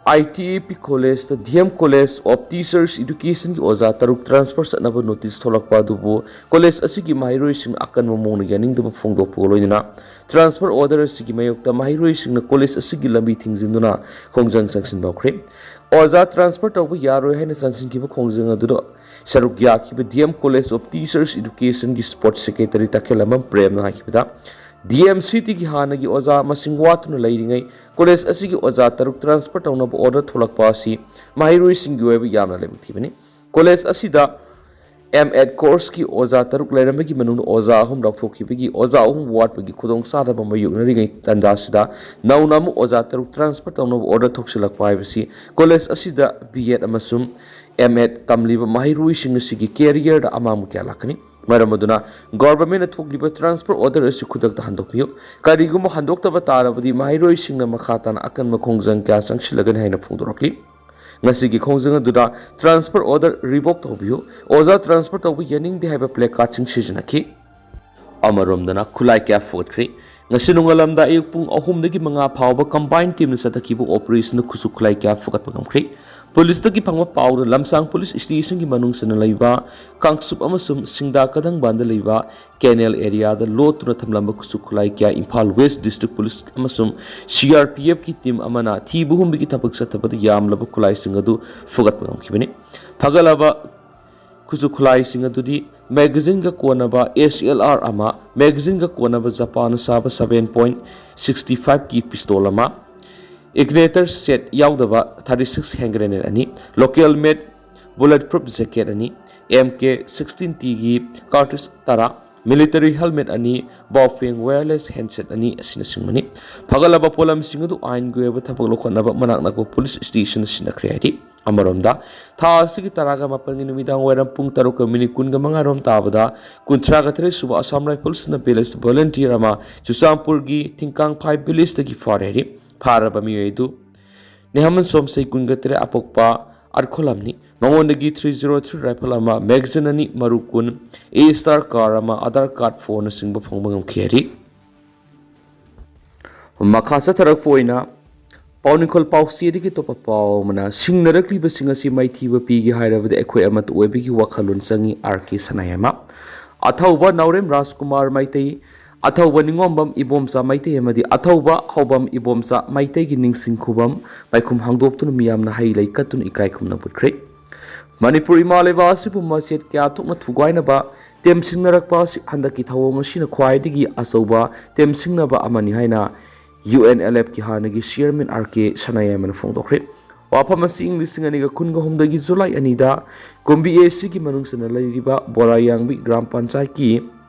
I T A P Collegeꯇ D M College of Teachers Educationꯒꯤ ꯑꯣꯖꯥ ꯇꯔꯨꯛ transfer ꯆꯠꯅꯕ notice ꯊꯣꯛꯂꯛꯄ ꯑꯗꯨꯕꯨ college ꯑꯁꯤꯒꯤ ꯃꯍꯩꯔꯣꯏꯁꯤꯡꯅ ꯑꯀꯟꯕ ꯃꯑꯣꯡꯗ ꯌꯥꯅꯤꯡꯗꯕ ꯐꯣꯡꯗꯣꯛꯄꯒ ꯂꯣꯏꯅꯅ transfer order ꯑꯁꯤꯒꯤ ꯃꯥꯌꯣꯛꯇ ꯃꯍꯩꯔꯣꯏꯁꯤꯡꯅ college ꯑꯁꯤꯒꯤ ꯂꯝꯕꯤ ꯊꯤꯡꯖꯤꯟꯗꯨꯅ ꯈꯣꯡꯖꯪ ꯆꯪꯁꯤꯟꯕ ꯍꯧꯈ꯭ꯔꯦ꯫ ꯑꯣꯖꯥ transfer ꯇꯧꯕ ꯌꯥꯔꯣꯏ ꯍꯥꯏꯅ ꯆꯪꯁꯤꯟꯈꯤꯕ ꯈꯣꯡꯖꯪ ꯑꯗꯨꯗ ꯁꯔꯨꯛ ꯌꯥꯈꯤꯕ D M College of Teachers Educationꯒꯤ sports secretary ꯇꯈꯦꯜꯂꯝꯕꯝ ꯄ꯭ꯔꯦꯝꯅ ꯍꯥꯏꯈꯤꯕꯗ, D M Cityꯒꯤ ꯍꯥꯟꯅꯒꯤ ꯑꯣꯖꯥ ꯃꯁꯤꯡ ꯋꯥꯠꯇꯨꯅ ꯂꯩꯔꯤꯉꯩ college ꯑꯁꯤꯒꯤ ꯑꯣꯖꯥ ꯇꯔꯨꯛ transfer ꯇꯧꯅꯕ order ꯊꯣꯛꯂꯛꯄ ꯑꯁꯤ ꯃꯍꯩꯔꯣꯏꯁꯤꯡꯒꯤ ꯑꯣꯏꯕ ꯌꯥꯝꯅ ꯂꯥꯏꯕꯛ ꯊꯤꯕꯅꯤ꯫ College ꯑꯁꯤꯗ M.Ed courseꯀꯤ ꯑꯣꯖꯥ ꯇꯔꯨꯛ ꯂꯩꯔꯝꯕꯒꯤ ꯃꯅꯨꯡꯗ ꯑꯣꯖꯥ ꯑꯍꯨꯝ ꯂꯧꯊꯣꯛꯈꯤꯕꯒꯤ ꯑꯣꯖꯥ ꯑꯍꯨꯝ ꯋꯥꯠꯄꯒꯤ ꯈꯨꯗꯣꯡꯆꯥꯗꯕ ꯃꯥꯌꯣꯛꯅꯔꯤꯉꯩ ꯇꯥꯟꯖꯥꯁꯤꯗ ꯅꯧꯅ ꯑꯃꯨꯛ ꯑꯣꯖꯥ ꯇꯔꯨꯛ transfer ꯇꯧꯅꯕ order ꯊꯣꯛꯁꯤꯜꯂꯛꯄ ꯍꯥꯏꯕꯁꯤ college ꯑꯁꯤꯗ B.Ed ꯑꯃꯁꯨꯡ M.Ed ꯇꯝꯂꯤꯕ ꯃꯍꯩꯔꯣꯏꯁꯤꯡ ꯑꯁꯤꯒꯤ careerꯗ ꯑꯃꯥꯡꯕ ꯀꯌꯥ ꯂꯥꯛꯀꯅꯤ꯫ ꯃꯔꯝ ꯑꯗꯨꯅ governmentꯅ ꯊꯣꯛꯂꯤꯕ transfer order ꯑꯁꯤ ꯈꯨꯗꯛꯇ ꯍꯟꯗꯣꯛꯄꯤꯌꯨ꯫ ꯀꯔꯤꯒꯨꯝꯕ ꯍꯟꯗꯣꯛꯇꯕ ꯇꯥꯔꯕꯗꯤ ꯃꯍꯩꯔꯣꯏꯁꯤꯡꯅ ꯃꯈꯥ ꯇꯥꯅ ꯑꯀꯟꯕ ꯈꯣꯡꯖꯪ ꯀꯌꯥ ꯆꯪꯁꯤꯜꯂꯒꯅꯤ ꯍꯥꯏꯅ ꯐꯣꯡꯗꯣꯔꯛꯂꯤ꯫ ꯉꯁꯤꯒꯤ ꯈꯣꯡꯖꯪ ꯑꯗꯨꯗ transfer order revoke ꯇꯧꯕꯤꯌꯨ꯫ ꯑꯣꯖꯥ transfer ꯇꯧꯕ ꯌꯥꯅꯤꯡꯗꯦ ꯍꯥꯏꯕ placardꯁꯤꯡ ꯁꯤꯖꯤꯟꯅꯈꯤ꯫ ꯑꯃꯔꯣꯝꯗꯅ ꯈꯨꯠꯂꯥꯏ ꯀꯌꯥ ꯐꯨꯒꯠꯈ꯭ꯔꯦ꯫ ꯉꯁꯤ ꯅꯣꯡꯉꯥꯜꯂꯝꯗꯥꯏ ꯑꯌꯨꯛ ꯄꯨꯡ ꯑꯍꯨꯝꯗꯒꯤ ꯃꯉꯥ ꯐꯥꯎꯕ combined teamꯅ ꯆꯠꯊꯈꯤꯕ operationꯗ ꯈꯨꯠꯁꯨ ꯈꯨꯠꯂꯥꯏ ꯀꯌꯥ ꯐꯨꯒꯠꯄ ꯉꯝꯈ꯭ꯔꯦ꯫ Policeꯇꯒꯤ ꯐꯪꯕ ꯄꯥꯎꯗ ꯂꯝꯁꯥꯡ police stationꯒꯤ ꯃꯅꯨꯡ ꯆꯟꯅ ꯂꯩꯕ ꯀꯥꯡꯆꯨꯞ ꯑꯃꯁꯨꯡ ꯁꯤꯡꯗꯥ ꯀꯗꯪꯕꯥꯟꯗ ꯂꯩꯕ canal areaꯗ ꯂꯣꯠꯇꯨꯅ ꯊꯝꯂꯝꯕ ꯈꯨꯠꯁꯨ ꯈꯨꯠꯂꯥꯏ ꯀꯌꯥ ꯏꯝꯐꯥꯜ West District Police ꯑꯃꯁꯨꯡ C R P Fꯀꯤ team ꯑꯃꯅ ꯊꯤꯕ ꯍꯨꯝꯕꯒꯤ ꯊꯕꯛ ꯆꯠꯊꯕꯗ ꯌꯥꯝꯂꯕ ꯈꯨꯠꯂꯥꯏꯁꯤꯡ ꯑꯗꯨ ꯐꯨꯒꯠꯄ ꯉꯝꯈꯤꯕꯅꯤ꯫ ꯐꯒꯠꯂꯕ ꯈꯨꯠꯁꯨ ꯈꯨꯠꯂꯥꯏꯁꯤꯡ ꯑꯗꯨꯗꯤ magazineꯒ ꯀꯣꯟꯅꯕ S L R ꯑꯃ, magazineꯒ ꯀꯣꯟꯅꯕ ꯖꯄꯥꯟꯅ ꯁꯥꯕ seven point sixty fiveꯀꯤ pistol ꯑꯃ, igniter set ꯌꯥꯎꯗꯕ thirty six hand grenade ꯑꯅꯤ, local made bullet proof jacket ꯑꯅꯤ, M K sixteen Tꯒꯤ cartridge ꯇꯔꯥ, ꯃꯤꯂꯤꯇꯔꯤ ꯍꯦꯜꯃꯦꯠ ꯑꯅꯤ, ꯕꯥꯎꯐꯦꯡ ꯋꯥꯌꯔꯂꯦꯁ ꯍꯦꯟꯗꯁꯦꯠ ꯑꯅꯤ ꯑꯁꯤꯅꯆꯤꯡꯕꯅꯤ꯫ ꯐꯒꯠꯂꯕ ꯄꯣꯠꯂꯝꯁꯤꯡ ꯑꯗꯨ ꯑꯥꯏꯟꯒꯤ ꯑꯣꯏꯕ ꯊꯕꯛ ꯂꯧꯈꯠꯅꯕ ꯃꯅꯥꯛ ꯅꯛꯄ ꯄꯨꯂꯤꯁ ꯁ꯭ꯇꯦꯁꯟꯗ ꯁꯤꯟꯅꯈ꯭ꯔꯦ ꯍꯥꯏꯔꯤ꯫ ꯑꯃꯔꯣꯝꯗ, ꯊꯥ ꯑꯁꯤꯒꯤ ꯇꯔꯥꯒ ꯃꯥꯄꯟꯒꯤ ꯅꯨꯃꯤꯗꯥꯡ ꯋꯥꯏꯔꯝ ꯄꯨꯡ ꯇꯔꯨꯛꯀ ꯃꯤꯅꯤꯠ ꯀꯨꯟꯒ ꯃꯉꯥ ꯔꯣꯝ ꯇꯥꯕꯗ ꯀꯨꯟꯊ꯭ꯔꯥꯒ ꯇꯔꯦꯠ ꯁꯨꯕ ꯑꯁꯥꯝ ꯔꯥꯏꯐꯜꯁꯅ ꯕꯦꯂꯦꯁ ꯚꯣꯂꯟꯇꯤꯌꯔ ꯑꯃ ꯆꯨꯔꯆꯥꯟꯄꯨꯔꯒꯤ ꯊꯤꯡꯀꯥꯡꯐꯥꯏ ꯚꯤꯂꯦꯖꯇꯒꯤ ꯐꯥꯔꯦ ꯍꯥꯏꯔꯤ꯫ ꯐꯥꯔꯕ ꯃꯤꯑꯣꯏ ꯑꯗꯨ ꯅꯦꯍꯥꯃꯟ ꯁꯣꯝꯁꯩ, ꯀꯨꯟꯒ ꯇꯔꯦꯠ, ꯑꯄꯣꯛꯄ ꯑꯔꯈꯣꯂꯝꯅꯤ꯫ ꯃꯉꯣꯟꯗꯒꯤ ꯊ꯭ꯔꯤ ꯖꯤꯔꯣ ꯊ꯭ꯔꯤ ꯔꯥꯏꯐꯜ ꯑꯃ, ꯃꯦꯒꯥꯖꯤꯟ ꯑꯅꯤ, ꯃꯔꯨ ꯀꯨꯟ, ꯑꯦ ꯁ꯭ꯇꯥꯔ ꯀꯥꯔ ꯑꯃ, ꯑꯙꯥꯔ ꯀꯥꯔꯗ, ꯐꯣꯟꯅꯆꯤꯡꯕ ꯐꯪꯕ ꯉꯝꯈꯤ ꯍꯥꯏꯔꯤ꯫ ꯃꯈꯥ ꯆꯠꯊꯔꯛꯄ ꯑꯣꯏꯅ ꯄꯥꯎꯅꯤꯡꯈꯣꯜ ꯄꯥꯎꯆꯦꯗꯒꯤ ꯑꯇꯣꯞꯄ ꯄꯥꯎ ꯑꯃꯅ, ꯁꯤꯡꯅꯔꯛꯂꯤꯕꯁꯤꯡ ꯑꯁꯤ ꯃꯥꯏꯊꯤꯕ ꯄꯤꯒꯦ ꯍꯥꯏꯔꯕꯗꯤ ꯑꯩꯈꯣꯏ ꯑꯃꯠꯇ ꯑꯣꯏꯕꯒꯤ ꯋꯥꯈꯜꯂꯣꯟ ꯆꯪꯏ, ꯑꯥꯔ ꯀꯦ ꯁꯅꯥꯌꯥꯏꯃ꯫ ꯑꯊꯧꯕ ꯅꯥꯎꯔꯦꯝ ꯔꯥꯖꯀꯨꯃꯥꯔ ꯃꯩꯇꯩ, ꯑꯊꯧꯕ ꯅꯤꯉꯣꯝꯕꯝ ꯏꯕꯣꯝꯆꯥ ꯃꯩꯇꯩ ꯑꯃꯗꯤ ꯑꯊꯧꯕ ꯍꯥꯎꯕꯝ ꯏꯕꯣꯝꯆꯥ ꯃꯩꯇꯩꯒꯤ ꯅꯤꯡꯁꯤꯡ ꯈꯨꯕꯝ ꯃꯥꯏꯈꯨꯝ ꯍꯥꯡꯗꯣꯛꯇꯨꯅ ꯃꯤꯌꯥꯝꯅ ꯍꯩ ꯂꯩ ꯀꯠꯇꯨꯅ ꯏꯀꯥꯏ ꯈꯨꯝꯅꯕ ꯎꯠꯈ꯭ꯔꯦ꯫ ꯃꯅꯤꯄꯨꯔ ꯏꯃꯥ ꯂꯩꯕꯥꯛ ꯑꯁꯤꯕꯨ ꯃꯆꯦꯠ ꯀꯌꯥ ꯊꯣꯛꯅ ꯊꯨꯒꯥꯏꯅꯕ ꯇꯦꯝꯁꯤꯡꯅꯔꯛꯄ ꯑꯁꯤ ꯍꯟꯗꯛꯀꯤ ꯊꯧꯑꯣꯡ ꯑꯁꯤꯅ ꯈ꯭ꯋꯥꯏꯗꯒꯤ ꯑꯆꯧꯕ ꯇꯦꯝꯁꯤꯡꯅꯕ ꯑꯃꯅꯤ ꯍꯥꯏꯅ ꯌꯨ ꯑꯦꯟ ꯑꯦꯜ ꯑꯦꯐꯀꯤ ꯍꯥꯟꯅꯒꯤ ꯆꯤꯌꯔꯃꯦꯟ ꯑꯥꯔ ꯀꯦ ꯁꯅꯥꯌꯥꯏꯃꯅ ꯐꯣꯡꯗꯣꯛꯈ꯭ꯔꯦ꯫ ꯋꯥꯐꯝ ꯑꯁꯤ ꯏꯪ ꯂꯤꯁꯤꯡ ꯑꯅꯤꯒ ꯀꯨꯟꯒ ꯍꯨꯝꯗꯣꯏꯒꯤ ꯖꯨꯂꯥꯏ ꯑꯅꯤꯗ ꯀꯨꯝꯕꯤ ꯑꯦ ꯁꯤꯒꯤ ꯃꯅꯨꯡ ꯆꯟꯅ ꯂꯩꯔꯤꯕ ꯕꯣꯔꯥꯌꯥꯡꯕꯤ ꯒ꯭ꯔꯥꯝ ꯄꯟꯆꯥꯌꯠꯀꯤ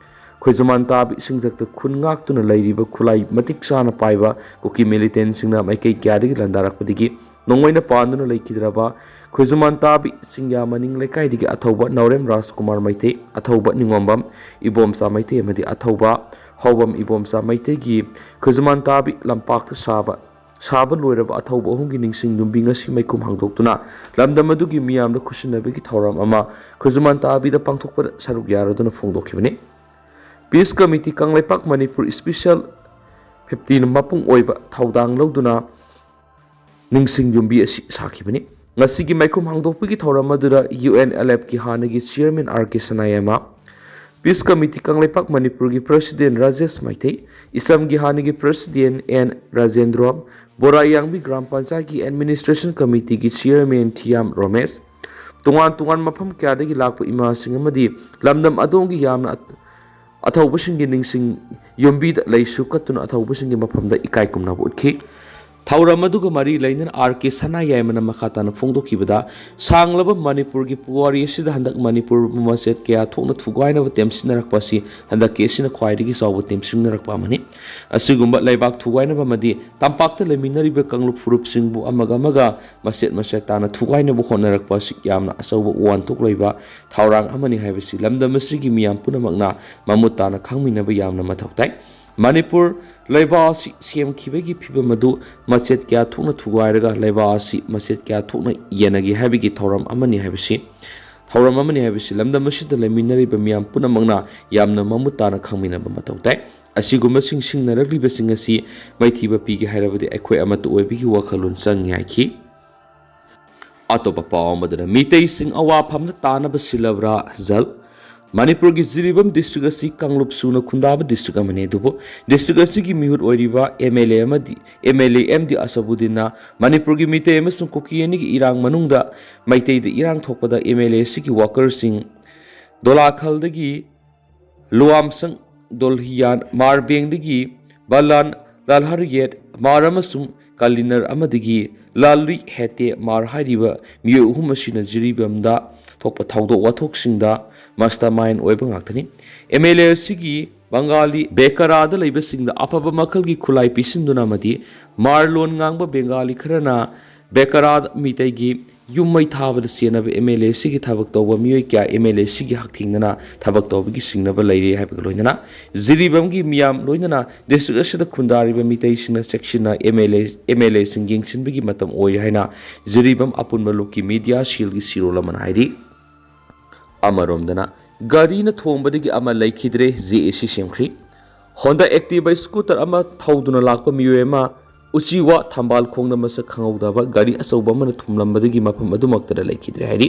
ꯈꯣꯏꯖꯨꯃꯥꯟ ꯇꯥꯕꯤ ꯏꯁꯤꯡꯊꯛꯇ ꯈꯨꯟ ꯉꯥꯛꯇꯨꯅ ꯂꯩꯔꯤꯕ ꯈꯨꯠꯂꯥꯏ ꯃꯇꯤꯛ ꯆꯥꯅ ꯄꯥꯏꯕ ꯀꯨꯀꯤ ꯃꯤꯂꯤꯇꯦꯟꯁꯤꯡꯅ ꯃꯥꯏꯀꯩ ꯀꯌꯥꯗꯒꯤ ꯂꯥꯟꯗꯥꯔꯛꯄꯗꯒꯤ ꯅꯣꯡꯃꯩꯅ ꯄꯥꯟꯗꯨꯅ ꯂꯩꯈꯤꯗ꯭ꯔꯕ ꯈꯣꯏꯖꯨꯃꯥꯟ ꯇꯥꯕꯤ ꯆꯤꯡꯌꯥ ꯃꯅꯤꯡ ꯂꯩꯀꯥꯏꯗꯒꯤ ꯑꯊꯧꯕ ꯅꯥꯎꯔꯦꯝ ꯔꯥꯖꯀꯨꯃꯥꯔ ꯃꯩꯇꯩ, ꯑꯊꯧꯕ ꯅꯤꯉꯣꯝꯕꯝ ꯏꯕꯣꯝꯆꯥ ꯃꯩꯇꯩ ꯑꯃꯗꯤ ꯑꯊꯧꯕ ꯍꯥꯎꯕꯝ ꯏꯕꯣꯝꯆꯥ ꯃꯩꯇꯩꯒꯤ ꯈꯣꯏꯖꯨꯃꯥꯟ ꯇꯥꯕꯤ ꯂꯝꯄꯥꯛꯇ ꯁꯥꯕ ꯁꯥꯕ ꯂꯣꯏꯔꯕ ꯑꯊꯧꯕ ꯑꯍꯨꯝꯒꯤ ꯅꯤꯡꯁꯤꯡ ꯌꯨꯝꯕꯤ ꯉꯁꯤ ꯃꯩꯈꯨꯝ ꯍꯥꯡꯗꯣꯛꯇꯨꯅ ꯂꯝꯗꯝ ꯑꯗꯨꯒꯤ ꯃꯤꯌꯥꯝꯗ ꯈꯨꯠꯁꯤꯟꯅꯕꯒꯤ ꯊꯧꯔꯝ ꯑꯃ ꯈꯨꯖꯨꯃꯥꯟ ꯇꯥꯕꯤꯗ ꯄꯥꯡꯊꯣꯛꯄꯗ ꯁꯔꯨꯛ ꯌꯥꯔꯗꯨꯅ ꯐꯣꯡꯗꯣꯛꯈꯤꯕꯅꯤ꯫ Peace committee Kangleipak Manipur special fifteen ꯃꯄꯨꯡ ꯑꯣꯏꯕ ꯊꯧꯗꯥꯡ ꯂꯧꯗꯨꯅ ꯅꯤꯡꯁꯤꯡ ꯌꯨꯝꯕꯤ ꯑꯁꯤ ꯁꯥꯈꯤꯕꯅꯤ꯫ ꯉꯁꯤꯒꯤ ꯃꯩꯈꯨꯝ ꯍꯥꯡꯗꯣꯛꯄꯒꯤ ꯊꯧꯔꯝ ꯑꯗꯨꯗ ꯌꯨ ꯑꯦꯟ ꯑꯦꯜ ꯑꯦꯐꯀꯤ ꯍꯥꯟꯅꯒꯤ ꯆꯤꯌꯔꯃꯦꯟ ꯑꯥꯔ ꯀꯦ ꯁꯅꯥꯌꯥꯏꯃ, ꯄꯤꯁ ꯀꯃꯤꯇꯤ ꯀꯪꯂꯩꯄꯥꯛ ꯃꯅꯤꯄꯨꯔꯒꯤ ꯄ꯭ꯔꯁꯤꯗꯦꯟ ꯔꯥꯖꯦꯁ ꯃꯩꯇꯩ, ꯏꯁꯝꯒꯤ ꯍꯥꯟꯅꯒꯤ ꯄ꯭ꯔꯁꯤꯗꯦꯟ ꯑꯦꯟ ꯔꯥꯖꯦꯟꯗ꯭ꯔꯣ, ꯕꯣꯔꯥꯌꯥꯡꯕꯤ ꯒ꯭ꯔꯥꯝ ꯄꯟꯆꯥꯌꯠꯀꯤ ꯑꯦꯗꯃꯤꯅꯤꯁꯇ꯭ꯔꯦꯁꯟ ꯀꯃꯤꯇꯤꯒꯤ ꯆꯤꯌꯔꯃꯦꯟ ꯊꯤꯌꯥꯝ ꯔꯣꯃꯦꯁ, ꯇꯣꯉꯥꯟ ꯇꯣꯉꯥꯟꯕ ꯃꯐꯝ ꯀꯌꯥꯗꯒꯤ ꯂꯥꯛꯄ ꯏꯃꯥꯁꯤꯡ ꯑꯃꯗꯤ ꯂꯝꯗꯝ ꯑꯗꯣꯝꯒꯤ ꯌꯥꯝꯅ ꯑꯊꯧꯕꯁꯤꯡꯒꯤ ꯅꯤꯡꯁꯤꯡ ꯌꯨꯝꯕꯤꯗ ꯂꯩꯁꯨ ꯀꯠꯇꯨꯅ ꯑꯊꯧꯕꯁꯤꯡꯒꯤ ꯃꯐꯝꯗ ꯏꯀꯥꯏ ꯈꯨꯝꯅꯕ ꯎꯠꯈꯤ꯫ ꯊꯧꯔꯝ ꯑꯗꯨꯒ ꯃꯔꯤ ꯂꯩꯅꯅ ꯑꯥꯔ ꯀꯦ ꯁꯅꯥꯌꯥꯏꯃꯅ ꯃꯈꯥ ꯇꯥꯅ ꯐꯣꯡꯗꯣꯛꯈꯤꯕꯗ, ꯁꯥꯡꯂꯕ ꯃꯅꯤꯄꯨꯔꯒꯤ ꯄꯨꯋꯥꯔꯤ ꯑꯁꯤꯗ ꯍꯟꯗꯛ ꯃꯅꯤꯄꯨꯔꯕꯨ ꯃꯆꯦꯠ ꯀꯌꯥ ꯊꯣꯛꯅ ꯊꯨꯒꯥꯏꯅꯕ ꯇꯦꯝꯁꯤꯟꯅꯔꯛꯄ ꯑꯁꯤ ꯍꯟꯗꯛꯀꯤ ꯑꯁꯤꯅ ꯈ꯭ꯋꯥꯏꯗꯒꯤ ꯆꯥꯎꯕ ꯇꯦꯝꯁꯤꯟꯅꯔꯛꯄ ꯑꯃꯅꯤ꯫ ꯑꯁꯤꯒꯨꯝꯕ ꯂꯩꯕꯥꯛ ꯊꯨꯒꯥꯏꯅꯕ ꯑꯃꯗꯤ ꯇꯝꯄꯥꯛꯇ ꯂꯩꯃꯤꯟꯅꯔꯤꯕ ꯀꯥꯡꯂꯨꯞ ꯐꯨꯔꯨꯞꯁꯤꯡꯕꯨ ꯑꯃꯒ ꯑꯃꯒ ꯃꯆꯦꯠ ꯃꯆꯦꯠ ꯇꯥꯅ ꯊꯨꯒꯥꯏꯅꯕ ꯍꯣꯠꯅꯔꯛꯄ ꯑꯁꯤ ꯌꯥꯝꯅ ꯑꯆꯧꯕ ꯋꯥꯟꯊꯣꯛ ꯂꯩꯕ ꯊꯧꯔꯥꯡ ꯑꯃꯅꯤ ꯍꯥꯏꯕꯁꯤ ꯂꯝꯗꯝ ꯑꯁꯤꯒꯤ ꯃꯤꯌꯥꯝ ꯄꯨꯝꯅꯃꯛꯅ ꯃꯃꯨꯠ ꯇꯥꯅ ꯈꯪꯃꯤꯟꯅꯕ ꯌꯥꯝꯅ ꯃꯊꯧ ꯇꯥꯏ꯫ ꯃꯅꯤꯄꯨꯔ ꯂꯩꯕꯥꯛ ꯑꯁꯤ ꯁꯦꯝꯈꯤꯕꯒꯤ ꯐꯤꯕꯝ ꯑꯗꯨ ꯃꯆꯦꯠ ꯀꯌꯥ ꯊꯣꯛꯅ ꯊꯨꯒꯥꯏꯔꯒ ꯂꯩꯕꯥꯛ ꯑꯁꯤ ꯃꯆꯦꯠ ꯀꯌꯥ ꯊꯣꯛꯅ ꯌꯦꯟꯅꯒꯦ ꯍꯥꯏꯕꯒꯤ ꯊꯧꯔꯝ ꯑꯃꯅꯤ ꯍꯥꯏꯕꯁꯤ, ꯊꯧꯔꯝ ꯑꯃꯅꯤ ꯍꯥꯏꯕꯁꯤ ꯂꯝꯗꯝ ꯑꯁꯤꯗ ꯂꯩꯃꯤꯟꯅꯔꯤꯕ ꯃꯤꯌꯥꯝ ꯄꯨꯝꯅꯃꯛꯅ ꯌꯥꯝꯅ ꯃꯃꯨꯠ ꯇꯥꯅ ꯈꯪꯃꯤꯟꯅꯕ ꯃꯊꯧ ꯇꯥꯏ꯫ ꯑꯁꯤꯒꯨꯝꯕꯁꯤꯡ ꯁꯤꯡꯅꯔꯛꯂꯤꯕꯁꯤꯡ ꯑꯁꯤ ꯃꯥꯏꯊꯤꯕ ꯄꯤꯒꯦ ꯍꯥꯏꯔꯕꯗꯤ ꯑꯩꯈꯣꯏ ꯑꯃꯠꯇ ꯑꯣꯏꯕꯒꯤ ꯋꯥꯈꯜꯂꯣꯟ ꯆꯪꯏ ꯍꯥꯏꯈꯤ꯫ ꯑꯇꯣꯞꯄ ꯄꯥꯎ ꯑꯃꯗꯅ, ꯃꯤꯇꯩꯁꯤꯡ ꯑꯋꯥꯐꯝꯗ ꯇꯥꯅꯕ ꯁꯤꯜꯂꯕ꯭ꯔꯥ ꯖꯜ? ꯃꯅꯤꯄꯨꯔꯒꯤ ꯖꯤꯔꯤꯕꯥꯝ ꯗꯤꯁꯇ꯭ꯔꯤꯛ ꯑꯁꯤ ꯀꯥꯡꯂꯨꯞ ꯁꯨꯅ ꯈꯨꯟꯗꯥꯕ ꯗꯤꯁꯇ꯭ꯔꯤꯛ ꯑꯃꯅꯤ, ꯑꯗꯨꯕꯨ ꯗꯤꯁꯇ꯭ꯔꯤꯛ ꯑꯁꯤꯒꯤ ꯃꯤꯍꯨꯠ ꯑꯣꯏꯔꯤꯕ ꯑꯦꯝ ꯑꯦꯜ ꯑꯦ ꯑꯃꯗꯤ M L A M D ꯑꯁꯕꯨꯗꯤꯟꯅ ꯃꯅꯤꯄꯨꯔꯒꯤ ꯃꯤꯇꯩ ꯑꯃꯁꯨꯡ ꯀꯨꯀꯤ ꯑꯅꯤꯒꯤ ꯏꯔꯥꯡ ꯃꯅꯨꯡꯗ ꯃꯩꯇꯩꯗ ꯏꯔꯥꯡ ꯊꯣꯛꯄꯗ ꯑꯦꯝ ꯑꯦꯜ ꯑꯦ ꯑꯁꯤꯒꯤ ꯋꯥꯀꯔꯁꯤꯡ ꯗꯣꯂꯥꯈꯜꯗꯒꯤ ꯂꯨꯋꯥꯝꯁꯪ ꯗꯣꯜꯍꯤꯌꯥꯟ, ꯃꯥꯔꯕꯦꯡꯗꯒꯤ ꯕꯂꯥꯟ ꯂꯥꯜꯍꯔꯤꯌꯦꯠ ꯃꯥꯔ ꯑꯃꯁꯨꯡ ꯀꯂꯤꯅꯔ ꯑꯃꯗꯒꯤ ꯂꯥꯜꯔꯤ ꯍꯦꯇꯦ ꯃꯥꯔ ꯍꯥꯏꯔꯤꯕ ꯃꯤꯑꯣꯏ ꯑꯍꯨꯝ ꯑꯁꯤꯅ ꯖꯤꯔꯤꯕꯥꯝꯗ ꯊꯣꯛꯄ ꯊꯧꯗꯣꯛ ꯋꯥꯊꯣꯛꯁꯤꯡꯗ ꯃꯁꯇꯔ ꯃꯥꯏꯟ ꯑꯣꯏꯕ ꯉꯥꯛꯇꯅꯤ꯫ ꯑꯦꯝ ꯑꯦꯜ ꯑꯦ ꯑꯁꯤꯒꯤ ꯕꯪꯒꯥꯂꯤ ꯕꯦꯀꯔꯥꯗ ꯂꯩꯕꯁꯤꯡꯗ ꯑꯐꯕ ꯃꯈꯜꯒꯤ ꯈꯨꯠꯂꯥꯏ ꯄꯤꯁꯤꯟꯗꯨꯅ ꯑꯃꯗꯤ ꯃꯥꯔ ꯂꯣꯟ ꯉꯥꯡꯕ ꯕꯦꯡꯒꯥꯂꯤ ꯈꯔꯅ ꯕꯦꯀꯔꯥꯗ ꯃꯤꯇꯩꯒꯤ ꯌꯨꯝ ꯃꯩ ꯊꯥꯕꯗ ꯆꯦꯟꯅꯕ ꯑꯦꯝ ꯑꯦꯜ ꯑꯦ ꯑꯁꯤꯒꯤ ꯊꯕꯛ ꯇꯧꯕ ꯃꯤꯑꯣꯏ ꯀꯌꯥ ꯑꯦꯝ ꯑꯦꯜ ꯑꯦ ꯑꯁꯤꯒꯤ ꯍꯛꯊꯦꯡꯅꯅ ꯊꯕꯛ ꯇꯧꯕꯒꯤ ꯆꯤꯡꯅꯕ ꯂꯩꯔꯦ ꯍꯥꯏꯕꯒ ꯂꯣꯏꯅꯅ ꯖꯤꯔꯤꯕꯥꯝꯒꯤ ꯃꯤꯌꯥꯝ ꯂꯣꯏꯅꯅ ꯗꯤꯁꯇ꯭ꯔꯤꯛ ꯑꯁꯤꯗ ꯈꯨꯟꯗꯥꯔꯤꯕ ꯃꯤꯇꯩꯁꯤꯡꯅ ꯆꯦꯛꯁꯤꯟꯅ M L A, M L ꯑꯦꯁꯤꯡ ꯌꯦꯡꯁꯤꯟꯕꯒꯤ ꯃꯇꯝ ꯑꯣꯏꯔꯦ ꯍꯥꯏꯅ ꯖꯤꯔꯤꯕꯥꯝ ꯑꯄꯨꯟꯕ ꯂꯨꯞꯀꯤ ꯃꯤꯗꯤꯌꯥ ꯁꯦꯜꯒꯤ ꯁꯤꯔꯣꯜ ꯑꯃꯅ ꯍꯥꯏꯔꯤ꯫ ꯑꯃꯔꯣꯝꯗꯅ ꯒꯥꯔꯤꯅ ꯊꯣꯝꯕꯗꯒꯤ ꯑꯃ ꯂꯩꯈꯤꯗ꯭ꯔꯦ, ꯖꯦ ꯑꯦ ꯁꯤ ꯁꯦꯝꯈ꯭ꯔꯤ꯫ ꯍꯣꯟꯗꯥ ꯑꯦꯛꯇꯤꯚꯥ ꯁ꯭ꯀꯨꯇꯔ ꯑꯃ ꯊꯧꯗꯨꯅ ꯂꯥꯛꯄ ꯃꯤꯑꯣꯏ ꯑꯃ ꯎꯆꯤꯋꯥ ꯊꯝꯕꯥꯜ ꯈꯣꯡꯗ ꯃꯁꯛ ꯈꯪꯍꯧꯗꯕ ꯒꯥꯔꯤ ꯑꯆꯧꯕ ꯑꯃꯅ ꯊꯨꯝꯂꯝꯕꯗꯒꯤ ꯃꯐꯝ ꯑꯗꯨꯃꯛꯇꯗ ꯂꯩꯈꯤꯗ꯭ꯔꯦ ꯍꯥꯏꯔꯤ꯫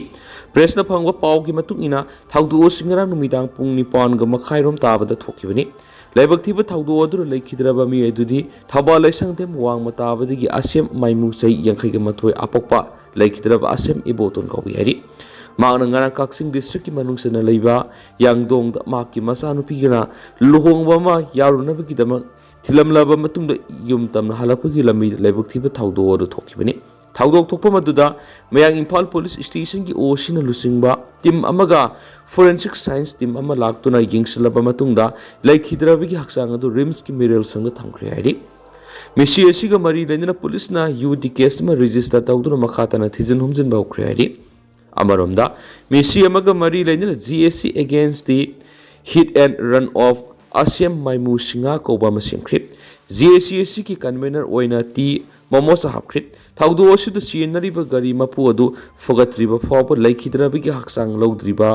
ꯄ꯭ꯔꯦꯁꯅ ꯐꯪꯕ ꯄꯥꯎꯒꯤ ꯃꯇꯨꯡ ꯏꯟꯅ, ꯊꯧꯗꯣꯛ ꯑꯁꯤ ꯉꯔꯥꯡ ꯅꯨꯃꯤꯗꯥꯡ ꯄꯨꯡ ꯅꯤꯄꯥꯟꯒ ꯃꯈꯥꯏꯔꯣꯝ ꯇꯥꯕꯗ ꯊꯣꯛꯈꯤꯕꯅꯤ꯫ ꯂꯥꯏꯕꯛ ꯊꯤꯕ ꯊꯧꯗꯣꯛ ꯑꯗꯨꯗ ꯂꯩꯈꯤꯗ꯭ꯔꯕ ꯃꯤꯑꯣꯏ ꯑꯗꯨꯗꯤ ꯊꯧꯕꯥꯜ ꯂꯩꯁꯪꯊꯦꯝ ꯋꯥꯡꯃ ꯇꯥꯕꯗꯒꯤ ꯑꯁꯦꯝ ꯃꯥꯏꯃꯨ ꯆꯍꯤ ꯌꯥꯡꯈꯩꯒ ꯃꯥꯊꯣꯏ ꯑꯄꯣꯛꯄ ꯂꯩꯈꯤꯗ꯭ꯔꯕ ꯑꯁꯦꯝ ꯏꯕꯣꯇꯣꯟ ꯀꯧꯏ ꯍꯥꯏꯔꯤ꯫ ꯃꯍꯥꯛꯅ ꯉꯔꯥꯡ ꯀꯛꯆꯤꯡ ꯗꯤꯁꯇ꯭ꯔꯤꯛꯀꯤ ꯃꯅꯨꯡ ꯆꯟꯅ ꯂꯩꯕ ꯌꯥꯡꯗꯣꯡꯗ ꯃꯍꯥꯛꯀꯤ ꯃꯆꯥꯅꯨꯄꯤꯒꯅ ꯂꯨꯍꯣꯡꯕ ꯑꯃ ꯌꯥꯎꯔꯨꯅꯕꯒꯤꯗꯃꯛ ꯊꯤꯜꯂꯝꯂꯕ ꯃꯇꯨꯡꯗ ꯌꯨꯝ ꯇꯝꯅ ꯍꯜꯂꯛꯄꯒꯤ ꯂꯝꯕꯤꯗ ꯂꯥꯏꯕꯛ ꯊꯤꯕ ꯊꯧꯗꯣꯛ ꯑꯗꯨ ꯊꯣꯛꯈꯤꯕꯅꯤ꯫ ꯊꯧꯗꯣꯛ ꯊꯣꯛꯄ ꯃꯗꯨꯗ ꯃꯌꯥꯡ ꯏꯝꯐꯥꯜ ꯄꯨꯂꯤꯁ ꯁ꯭ꯇꯦꯁꯟꯒꯤ ꯑꯣ ꯁꯤꯅ ꯂꯨꯆꯤꯡꯕ ꯇꯤꯝ ꯑꯃꯒ ꯐꯣꯔꯦꯟꯁꯤꯛ ꯁꯥꯏꯟꯁ ꯇꯤꯝ ꯑꯃ ꯂꯥꯛꯇꯨꯅ ꯌꯦꯡꯁꯤꯜꯂꯕ ꯃꯇꯨꯡꯗ ꯂꯩꯈꯤꯗ꯭ꯔꯕꯒꯤ ꯍꯛꯆꯥꯡ ꯑꯗꯨ ꯔꯤꯝꯁꯀꯤ ꯃꯤꯔꯦꯜ ꯁꯪꯗ ꯊꯝꯈ꯭ꯔꯦ ꯍꯥꯏꯔꯤ꯫ ꯃꯤꯁꯤ ꯑꯁꯤꯒ ꯃꯔꯤ ꯂꯩꯅꯅ ꯄꯨꯂꯤꯁꯅ ꯌꯨ ꯗꯤ ꯀꯦꯁ ꯑꯃ ꯔꯦꯖꯤꯁꯇꯔ ꯇꯧꯗꯨꯅ ꯃꯈꯥ ꯇꯥꯅ ꯊꯤꯖꯤꯟ ꯍꯨꯝꯖꯤꯟꯕ ꯍꯧꯈ꯭ꯔꯦ ꯍꯥꯏꯔꯤ꯫ ꯑꯃꯔꯣꯝꯗ, ꯃꯤꯁꯤ ꯑꯃꯒ ꯃꯔꯤ ꯂꯩꯅꯅ G S C against the hit and run of Asim Maimu Singha ꯀꯧꯕ ꯑꯃ ꯁꯦꯝꯈ꯭ꯔꯤ꯫ G S C ꯑꯁꯤꯒꯤ ꯀꯟꯚꯦꯅꯔ ꯑꯣꯏꯅ ꯇꯤ ꯃꯣꯃꯣꯁ ꯍꯥꯞꯈ꯭ꯔꯤ꯫ ꯊꯧꯗꯣꯛ ꯑꯁꯤꯗ ꯆꯦꯟꯅꯔꯤꯕ ꯒꯥꯔꯤ ꯃꯄꯨ ꯑꯗꯨ ꯐꯒꯠꯇ꯭ꯔꯤꯕ ꯐꯥꯎꯕ ꯂꯩꯈꯤꯗ꯭ꯔꯕꯒꯤ ꯍꯛꯆꯥꯡ ꯂꯧꯗ꯭ꯔꯤꯕ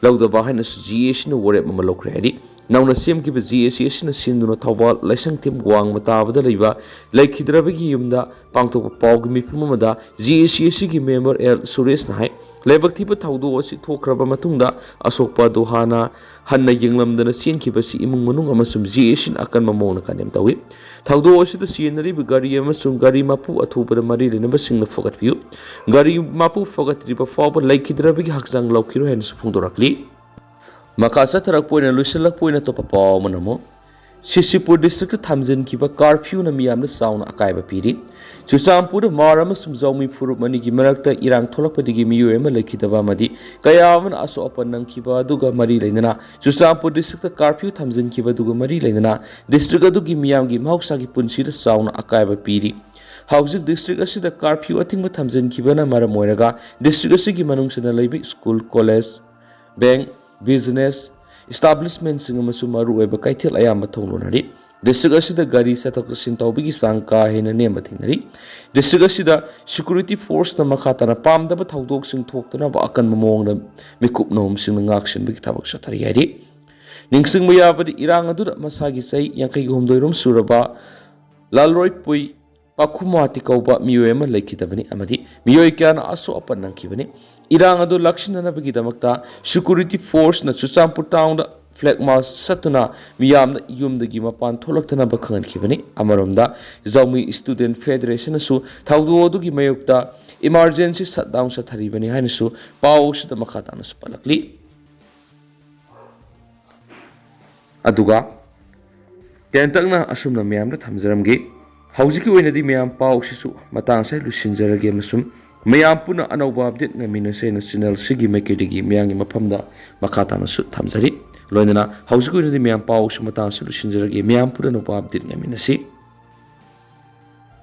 ꯂꯧꯗꯕ ꯍꯥꯏꯅꯁꯨ G S Cꯅ ꯋꯥꯔꯦꯞ ꯑꯃ ꯂꯧꯈ꯭ꯔꯦ ꯍꯥꯏꯔꯤ꯫ ꯅꯧꯅ ꯁꯦꯝꯈꯤꯕ G S C ꯑꯁꯤꯅ ꯁꯤꯟꯗꯨꯅ ꯊꯧꯕꯥꯜ ꯂꯥꯏꯁꯪꯊꯦꯝ ꯋꯥꯡꯃ ꯇꯥꯕꯗ ꯂꯩꯕ ꯂꯩꯈꯤꯗ꯭ꯔꯕꯒꯤ ꯌꯨꯝꯗ ꯄꯥꯡꯊꯣꯛꯄ ꯄꯥꯎꯒꯤ ꯃꯤꯐꯝ ꯑꯃꯗ G S C ꯑꯁꯤꯒꯤ ꯃꯦꯝꯕꯔ ꯑꯦꯜ ꯁꯨꯔꯦꯁꯅ ꯍꯥꯏ, ꯂꯥꯏꯕꯛ ꯊꯤꯕ ꯊꯧꯗꯣꯛ ꯑꯁꯤ ꯊꯣꯛꯈ꯭ꯔꯕ ꯃꯇꯨꯡꯗ ꯑꯁꯣꯛꯄ ꯑꯗꯨ ꯍꯥꯟꯅ ꯍꯟꯅ ꯌꯦꯡꯂꯝꯗꯅ ꯆꯦꯟꯈꯤꯕꯁꯤ ꯏꯃꯨꯡ ꯃꯅꯨꯡ ꯑꯃꯁꯨꯡ G S Cꯅ ꯑꯀꯟꯕ ꯃꯑꯣꯡꯗ ꯀꯟꯗꯦꯝ ꯇꯧꯏ꯫ ꯊꯧꯗꯣꯛ ꯑꯁꯤꯗ ꯆꯦꯟꯅꯔꯤꯕ ꯒꯥꯔꯤ ꯑꯃꯁꯨꯡ ꯒꯥꯔꯤ ꯃꯄꯨ ꯑꯊꯨꯕꯗ ꯃꯔꯤ ꯂꯩꯅꯕꯁꯤꯡꯅ ꯐꯒꯠꯄꯤꯌꯨ꯫ ꯒꯥꯔꯤ ꯃꯄꯨ ꯐꯒꯠꯇ꯭ꯔꯤꯕ ꯐꯥꯎꯕ ꯂꯩꯈꯤꯗ꯭ꯔꯕꯒꯤ ꯍꯛꯆꯥꯡ ꯂꯧꯈꯤꯔꯣꯏ ꯍꯥꯏꯅꯁꯨ ꯐꯣꯡꯗꯣꯔꯛꯂꯤ꯫ ꯃꯈꯥ ꯆꯠꯊꯔꯛꯄ ꯑꯣꯏꯅ ꯂꯣꯏꯁꯤꯜꯂꯛꯄ ꯑꯣꯏꯅ ꯑꯇꯣꯞꯄ ꯄꯥꯎ ꯑꯃꯅ ꯑꯃꯨꯛ ꯁꯤꯁꯤꯄꯨꯔ ꯗꯤꯁꯇ꯭ꯔꯤꯛꯇ ꯊꯝꯖꯤꯟꯈꯤꯕ ꯀꯥꯔꯐ꯭ꯌꯨꯅ ꯃꯤꯌꯥꯝꯗ ꯆꯥꯎꯅ ꯑꯀꯥꯏꯕ ꯄꯤꯔꯤ꯫ ꯆꯨꯔꯆꯥꯟꯄꯨꯔꯗ ꯃꯥꯔ ꯑꯃꯁꯨꯡ ꯖꯧꯃꯤ ꯐꯨꯔꯨꯞ ꯑꯅꯤꯒꯤ ꯃꯔꯛꯇ ꯏꯔꯥꯡ ꯊꯣꯛꯂꯛꯄꯗꯒꯤ ꯃꯤꯑꯣꯏ ꯑꯃ ꯂꯩꯈꯤꯗꯕ ꯑꯃꯗꯤ ꯀꯌꯥ ꯑꯃꯅ ꯑꯁꯣꯛ ꯑꯄꯟ ꯅꯪꯈꯤꯕ ꯑꯗꯨꯒ ꯃꯔꯤ ꯂꯩꯅꯅ ꯆꯨꯔꯆꯥꯟꯄꯨꯔ ꯗꯤꯁꯇ꯭ꯔꯤꯛꯇ ꯀꯥꯔꯐ꯭ꯌꯨ ꯊꯝꯖꯤꯟꯈꯤꯕ ꯑꯗꯨꯒ ꯃꯔꯤ ꯂꯩꯅꯅ ꯗꯤꯁꯇ꯭ꯔꯤꯛ ꯑꯗꯨꯒꯤ ꯃꯤꯌꯥꯝꯒꯤ ꯃꯍꯧꯁꯥꯒꯤ ꯄꯨꯟꯁꯤꯗ ꯆꯥꯎꯅ ꯑꯀꯥꯏꯕ ꯄꯤꯔꯤ꯫ ꯍꯧꯖꯤꯛ ꯗꯤꯁꯇ꯭ꯔꯤꯛ ꯑꯁꯤꯗ ꯀꯥꯔꯐ꯭ꯌꯨ ꯑꯊꯤꯡꯕ ꯊꯝꯖꯤꯟꯈꯤꯕꯅ ꯃꯔꯝ ꯑꯣꯏꯔꯒ ꯗꯤꯁꯇ꯭ꯔꯤꯛ ꯑꯁꯤꯒꯤ ꯃꯅꯨꯡ ꯆꯟꯅ ꯂꯩꯕ ꯁ꯭ꯀꯨꯜ, ꯀꯣꯂꯦꯖ, ꯕꯦꯡꯛ, ꯕꯤꯖꯤꯅꯦꯁ ꯏꯁꯇꯥꯕ꯭ꯂꯤꯁꯃꯦꯟꯁꯤꯡ ꯑꯃꯁꯨꯡ ꯃꯔꯨꯑꯣꯏꯕ ꯀꯩꯊꯦꯜ ꯑꯌꯥꯝꯕ ꯊꯣꯡ ꯂꯣꯟꯅꯔꯤ꯫ ꯗꯤꯁꯇ꯭ꯔꯤꯛ ꯑꯁꯤꯗ ꯒꯥꯔꯤ ꯆꯠꯊꯣꯛ ꯆꯠꯁꯤꯟ ꯇꯧꯕꯒꯤ ꯆꯥꯡ ꯀꯥ ꯍꯦꯟꯅ ꯅꯦꯝꯕ ꯊꯦꯡꯅꯔꯤ꯫ ꯗꯤꯁꯇ꯭ꯔꯤꯛ ꯑꯁꯤꯗ ꯁꯦꯀ꯭ꯌꯨꯔꯤꯇꯤ ꯐꯣꯔꯁꯅ ꯃꯈꯥ ꯇꯥꯅ ꯄꯥꯝꯗꯕ ꯊꯧꯗꯣꯛꯁꯤꯡ ꯊꯣꯛꯇꯅꯕ ꯑꯀꯟꯕ ꯃꯑꯣꯡꯗ ꯃꯤꯀꯨꯞ ꯅꯍꯨꯝꯁꯤꯡꯅ ꯉꯥꯛ ꯁꯦꯟꯕꯒꯤ ꯊꯕꯛ ꯆꯠꯊꯔꯤ ꯍꯥꯏꯔꯤ꯫ ꯅꯤꯡꯁꯤꯡꯕ ꯌꯥꯕꯗꯤ, ꯏꯔꯥꯡ ꯑꯗꯨꯗ ꯃꯁꯥꯒꯤ ꯆꯍꯤ ꯌꯥꯡꯈꯩꯒ ꯍꯨꯝꯗꯣꯏ ꯔꯣꯝ ꯁꯨꯔꯕ ꯂꯥꯜꯔꯣꯏꯄꯨꯏ ꯄꯥꯈꯨꯃꯥꯇꯤ ꯀꯧꯕ ꯃꯤꯑꯣꯏ ꯑꯃ ꯂꯩꯈꯤꯗꯕꯅꯤ ꯑꯃꯗꯤ ꯃꯤꯑꯣꯏ ꯀꯌꯥꯅ ꯑꯁꯣꯛ ꯑꯄꯟ ꯅꯪꯈꯤꯕꯅꯤ꯫ ꯏꯔꯥꯡ ꯑꯗꯨ ꯂꯥꯛꯁꯤꯟꯅꯅꯕꯒꯤꯗꯃꯛꯇ ꯁꯦꯀ꯭ꯌꯨꯔꯤꯇꯤ ꯐꯣꯔꯁꯅ ꯆꯨꯔꯆꯥꯟꯄꯨꯔ ꯇꯥꯎꯟꯗ ꯐ꯭ꯂꯦꯒ ꯃꯥꯔꯆ ꯆꯠꯇꯨꯅ ꯃꯤꯌꯥꯝꯅ ꯌꯨꯝꯗꯒꯤ ꯃꯄꯥꯟ ꯊꯣꯛꯂꯛꯇꯅꯕ ꯈꯪꯍꯟꯈꯤꯕꯅꯤ꯫ ꯑꯃꯔꯣꯝꯗ, ꯖꯧꯃꯤ ꯁ꯭ꯇꯨꯗꯦꯟꯠ ꯐꯦꯗꯔꯦꯁꯟꯅꯁꯨ ꯊꯧꯗꯣꯛ ꯑꯗꯨꯒꯤ ꯃꯥꯌꯣꯛꯇ ꯏꯃꯥꯔꯖꯦꯟꯁꯤ ꯁꯠꯗꯥꯎꯟ ꯆꯠꯊꯔꯤꯕꯅꯤ ꯍꯥꯏꯅꯁꯨ ꯄꯥꯎ ꯑꯁꯤꯗ ꯃꯈꯥ ꯇꯥꯅꯁꯨ ꯄꯜꯂꯛꯂꯤ꯫ ꯑꯗꯨꯒ ꯇꯦꯟꯇꯛꯅ ꯑꯁꯨꯝꯅ ꯃꯌꯥꯝꯗ ꯊꯝꯖꯔꯝꯒꯦ꯫ ꯍꯧꯖꯤꯛꯀꯤ ꯑꯣꯏꯅꯗꯤ ꯃꯌꯥꯝ ꯄꯥꯎꯁꯤꯁꯨ ꯃꯇꯥꯡ ꯑꯁꯤꯗ ꯂꯣꯏꯁꯤꯟꯖꯔꯒꯦ ꯑꯃꯁꯨꯡ ꯃꯌꯥꯝ ꯄꯨꯟꯅ ꯑꯅꯧꯕ update ꯉꯥꯏꯃꯤꯟꯅꯁꯦ ꯍꯥꯏꯅ channel ꯑꯁꯤꯒꯤ ꯃꯥꯏꯀꯩꯗꯒꯤ ꯃꯌꯥꯝꯒꯤ ꯃꯐꯝꯗ ꯃꯈꯥ ꯇꯥꯅꯁꯨ ꯊꯝꯖꯔꯤ꯫ ꯂꯣꯏꯅꯅ ꯍꯧꯖꯤꯛꯀꯤ ꯑꯣꯏꯅꯗꯤ ꯃꯌꯥꯝ ꯄꯥꯎꯁꯨ ꯃꯇꯥꯡ ꯑꯁꯤꯗ ꯂꯣꯏꯁꯤꯟꯖꯔꯒꯦ꯫ ꯃꯌꯥꯝ ꯄꯨꯟꯅ ꯑꯅꯧꯕ update ꯉꯥꯏꯃꯤꯟꯅꯁꯤ꯫